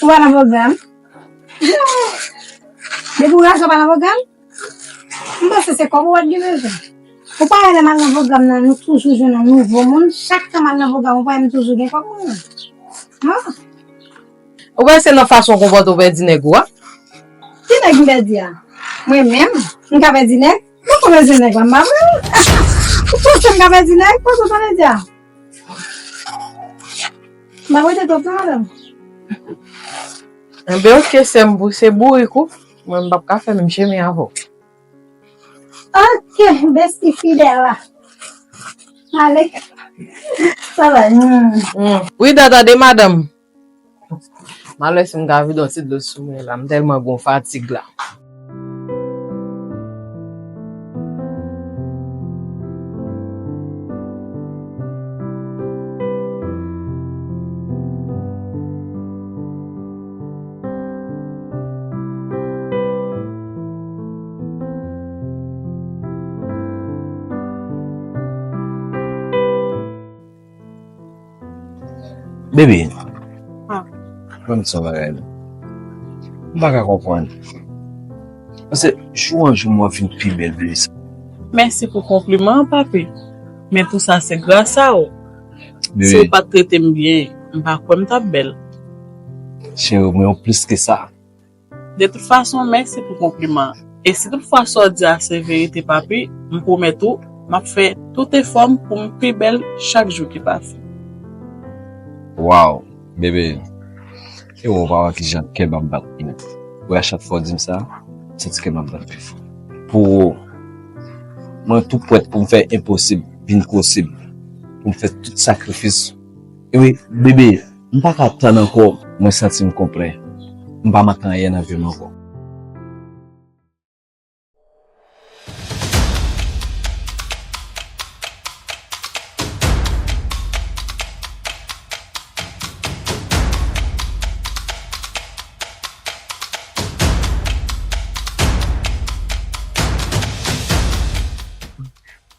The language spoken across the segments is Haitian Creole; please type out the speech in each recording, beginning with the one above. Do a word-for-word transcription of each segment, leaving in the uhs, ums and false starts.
Ou pa nan pwogram? Depi w rache w pa nan pwogram? M panse se kòb ou pa t gen bezwen. Ou pa wè lè m al nan pwogram nan, nou toujou jwenn yon nouvo moun. Chak tan m al nan pwogram, ou pa wè m toujou gen kòb mwen. Non. Ou panse nan fason w konpòte w pèdi nèg ou a? Ki nèg m pèdi a? Mwen menm? M ka pèdi nèg? Mwen pa bezwen nèg la, m pa vle. Ou panse m ka pèdi nèg? Panse w tande di a? M pa rete twòp non, madanm. Enben, oke, sè m, pou se bourik ou, mwen m p ap ka fè menm chemen avè w. Oke, besti fidèl la. Ale. Travay. Hmm. Wi, Dada, de madanm. M al wè si m ka vide yon ti dlo sou mwen la, m tèlman gon fatig la. Bebe, ah, ban m di w yon bagay non. M pa ka konprann. Paske jou an jou m w ap vin pi bèl, bebe. Mèsi pou konpliman an, papi. Men pou sa, se gras a w. Bebe. Si w pa t trete m byen, m pa kwè m t ap bèl. Cheri, mwen yo plis ke sa. De tout fason, mèsi pou konpliman an. E si tout fwa sa w di a se verite, papi, m pwomèt ou, m ap fè tout efò m pou m pi bèl chak jou ki pase. Waw, bebe, e w pa wè kijan kè m ap bat pou ou. Wè, a chak fwa w di m sa, m santi kè m ap bat pi fò. Pou ou, mwen tou prèt pou m fè enposib vin posib, pou m fè tout sakrifis. E wi, bebe, m pa ka tann ankò, mwen santi m konplè. M pa manke anyen nan vi m ankò.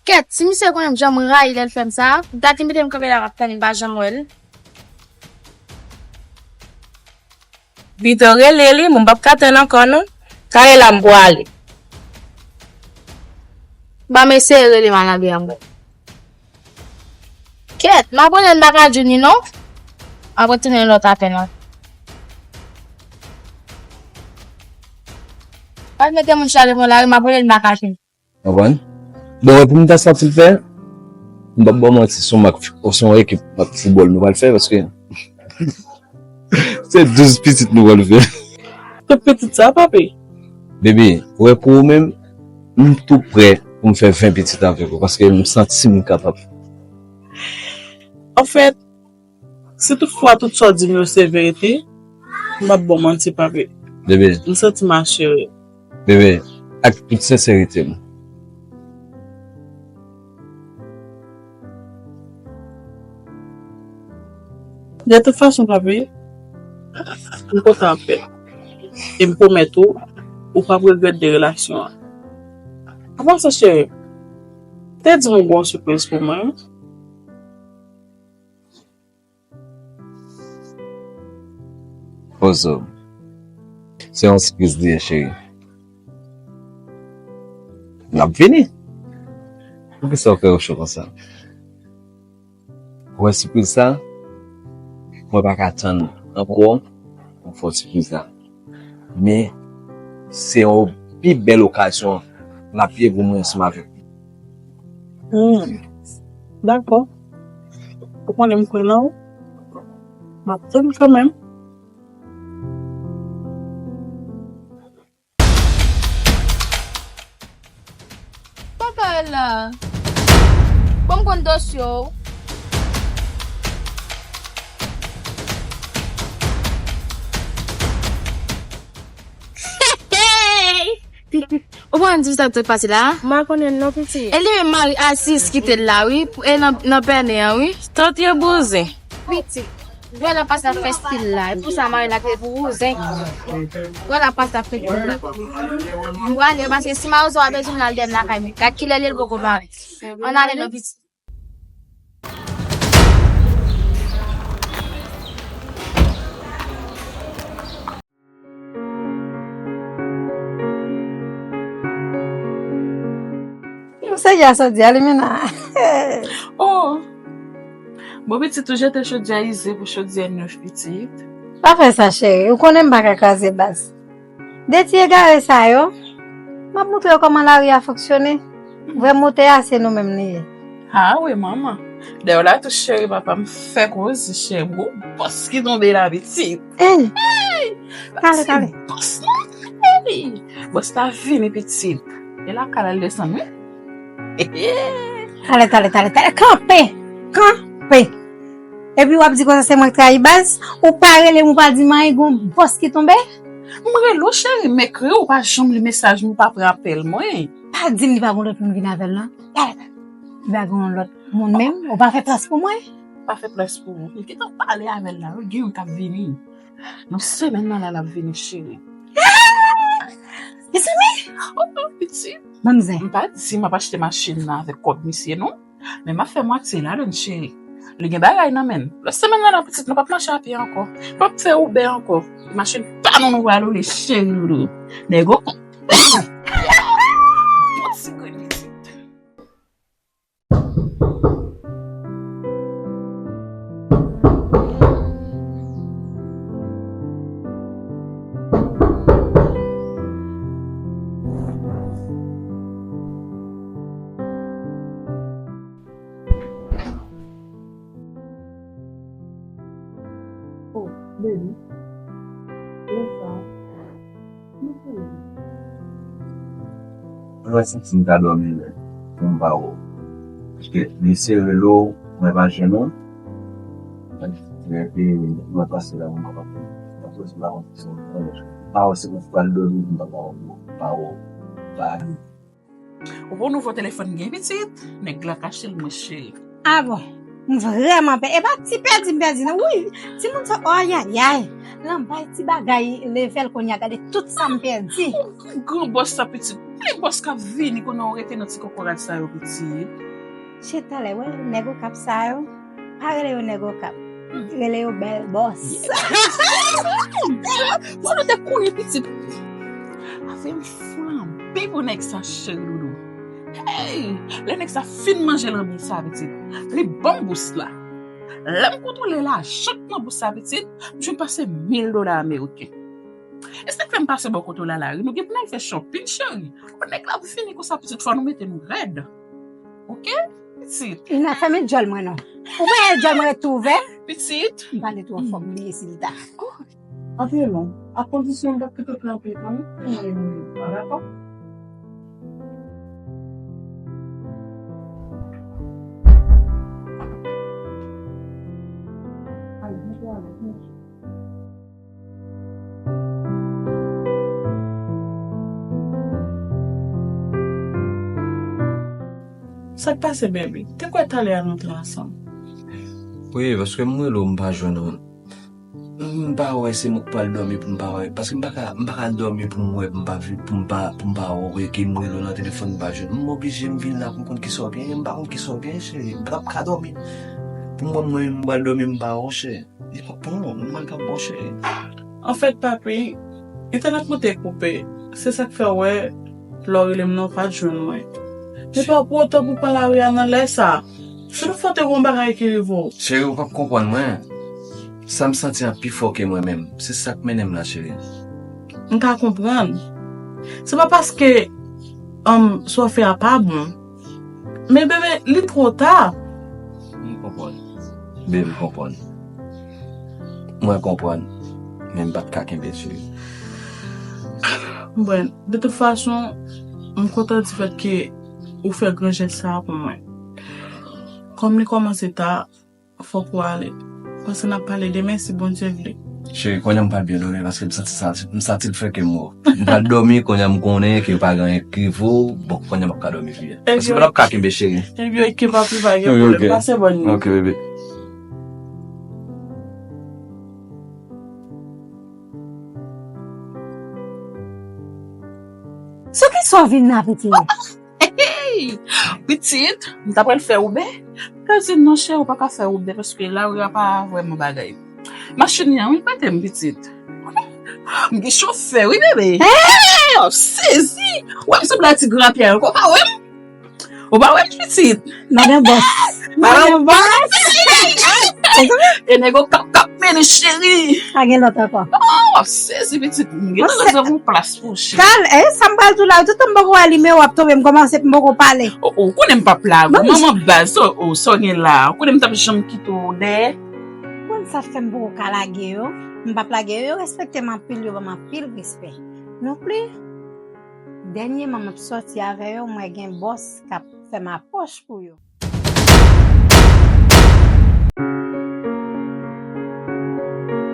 Kèt, si misye konnen jan m rayi lè l fè m sa, dat li mete m kanpe la m ap tann li, m pa janm wè l. Pito rele li, mwen p ap ka tann ankò non. Kare la m pwale. Ban m eseye rele m al nan byen mwen. Kèt, m ap rele l m pa ka jwenn li non. M ap retounen lòt apèl la. Al mete moun chale pran lari, m ap rele l m pa ka jwenn. Konprann? Bon, wè, pou m ta santi l fè, m p ap ba w manti, se yon mak-, se yon ekip mak foutbòl nou pral fè, paske se douz pitit nou pral fè. Tout pitit sa, papi? Bebe, wè, pou ou menm, m tou prè pou m fè ven pitit avèk ou, paske m santi m kapab. Anfèt, si tout fwa tout sa w di m yo se verite, m p ap ba w manti, papi. Bebe. M santi m asire. Bebe, ak tout senserite m. De tout fason, papi, m kontan anpil. E m pwomèt ou, ou p ap regrèt de relasyon an. Apa sa, cheri, te di m ou gen yon sipriz pou mwen. Pozo. Se yon sipriz li ye, cheri. L ap vini. Poukisa w fè w cho konsa? Ou wè sipriz sa? Mwen pa ka tann ankò pou m fè w sipriz la. Men, se yon pi bèl okazyon l ap ye pou mwen ansanm avèk ou. Hmm. Dakò. Ou konnen m kwè nan ou. M ap tann kanmenm. Papa la. Bon, m konn dosye w. Ou pa konn di sa k sot pase la? M pa konnen non, pitit. E li menm mari Asis kite l la, wi, e nan, nan pène an, wi. Tant yo bouzen. Pitit. Wè la pasta fè stil la. E pou sa mari la kite pou bouzen. Wè la pasta fè stil la. M prale paske si Mawozo a bezwen m nan al dèyè m lakay mwen. Gad kilè li ye l poko pare. Ann ale non, pitit. Pitit, Seyè sòdi a limina. Oh. Bon, pitit, ou jete chodyè ize pou chodyè nèf, pitit. Pa fè sa, cheri. Ou konnen m pa ka kraze baz. De ti egare sa yo, m ap moutre yo kòman lari a fonksyone. Vrè motè a, se nou menm li ye. Ha, wi, manman. Dayè, la tou, cheri, papa m fè koze, cheri. Gwo bòs ki tonbe la, pitit. Ey! Hey! Kale, kale. Bòs, non? Hey! Bòs la vini, pitit. E la, kale al desann, wi. Talè, talè, talè, talè. Kanpe! Kanpe! Epi w ap di konsa se mwen k trayi baz? Ou pa rele m, ou pa di m anyen, gon bòs ki tonbe? M rele w, cheri, m ekri w, ou pa janm li mesaj mwen, ou pa pran apèl mwen. Pa di m li pa gon lòt moun vin avè l, non. Talè, talè. Li pa gon lòt moun menm, ou pa fè plas pou mwen? Pa fè plas pou ou. Li gentan pale avè l la, wi, gen youn k ap vini. Nan semèn nan la, l ap vini, cheri. Mezanmi! Oh, oh, pitit. Manmzè. M pa di m ap achte machin nan avèk kòb misye, non. Men m ap fè mwatye ladann, cheri. Li gen bagay nan men l. Lòt semèn nan la, pitit, nou p ap mache a pye ankò. Nou p ap fè Uber ankò. Machin pa nou, nou pral woule, cheri doudou. Nègo. Bon ti grenn pitit. Oh, baby. Lè sa. Mwen santi m ta dòmi menm pou m pa wè w. Paske li sere lo, mwen pa jwenn ou. Epi mwen pase la, mwen pa konn. Mwen pa konn si mwen pa wè w, si mwen pral dòmi, mwen pa wè w, pa wè w, pa ale. Ou bon nouvo telefòn gen pitit? Nèg la kache l mwen cheri. Ah bon? M vrèman pè. E pa ti pèdi m pèdi non. Wi, timoun sa, ayayay. Lan bay ti bagay level kounye a, gade tout sa m pèdi. Gran bòs sa pitit. Plen bòs k ap vini kounye a ou rete nan ti kokorat sa yo pitit. Chita lè wè nèg Okap sa yo. Pa rele yo nèg Okap. Rele yo bèl bòs. Bon, nou te konnen pitit. Afè m flanbe pou nèg sa cheri doudou. Hey! Lè nèg sa fin manje lanbi sa pitit, li ban m bous la. Lè m kontwole lajan k nan bous sa pitit, m jwenn pase mil dola ameriken. E sa k fè m pase bò kote w la lari, nou gen pou n al fè shopping cheri. Bon, nèg la vini konsa pitit, fò nou mete nou rèd. Oke? Pitit. Ina, fèmen djòl mwen non. Ou pa wè djòl mwen ret tou ouvè? Pitit. M pale twò fò, m bliye si l ta. Antre non. A kondisyon m p ap kite w kanpe kanmenm. Mwen pa dakò. Ale, mete w alèz. Sa k pase, baby? Te kwè talè a nou te ansanm. Wi, paske m rele w, m pa jwenn ou. M pa wè se mwen k pral dòmi pou m pa wè. Paske m pa ka, m pa ka dòmi pou m wè, pou m pa vi-, pou m pa, pou m pa wè w, epi m rele w nan telefòn, m pa jwenn ou. M oblije m vin la pou m konn kisa w genyen, m pa konn kisa w genyen, cheri. M p ap ka dòmi. Pou m wè mwen, m pral dòmi, m pa wè w, cheri. Li p ap bon, mwen pa bon cheri. Anfèt, papi, entènèt mwen te koupe. Se sa k fè w wè, lè w rele m nan, w pa t jwenn mwen. Men pa pou otan pou pran lari a nan lè sa. Si nou fè te gon bagay ki rive w. Cheri, ou p ap konprann mwen. Sa m santi an pi fò ke mwen menm. Se sa k mennen m la, cheri. M ka konprann. Se pa paske, um, sa w fè a pa bon. Men bebe, li twò ta. M konprann. Bebe, m konprann. Mwen konprann. Men m pa t ka kenbe di. Bon, de tout fason, m kontan di fèt ke ou fè gran jès sa a pou mwen. Kòm li kòmanse ta, fòk ou ale. Paske n ap pale demen si Bondye vle. Cheri, kounye a m pral byen dòmi paske m santi sa, m santi l fè ke m wè w. M pral dòmi, kounye a m konnen ke pa gen anyen k rive w, bon, kounye a m ap ka dòmi pi byen. Paske m p ap ka kenbe cheri. Ebyen, oke, papi, pa gen pwoblèm. Pase bòn li. Oke, bebe. Sou ki sa w vin la, pitit? Hey! Pitit, m ta pral fè Uber. Pitit, non, cheri, ou pa ka fè Uber paske lari a pa vrèman bagay. Machin li an, wi, prete m, pitit. M gen chofè, wi, bebe. Hey! W ap sezi! W ap sanble a ti grapyay ankò, pa wè m? Ou pa wè pitit? Madan bòs. Madan Madan bòs. E nèg yo kap kap mennen cheri. Pa gen lòt ankò. Oh, w ap sezi pitit. Gen rezon pou plas pou cheri. Kal, e sa m pral di w la, tout tan m poko alime w ap tonbe, m kòmanse m poko pale. Ou konnen m p ap lage w, manman baz, o, o, sa w gen la. Ou konnen m t ap janm kite w dèyè. Konn sa fè m poko ka lage yo. M p ap lage yo, yo respekte m anpil, yo ban m anpil respè. Non plis, dènyeman m ap sòti avè yo, m wè gen bòs k ap fè m apòch pou yo.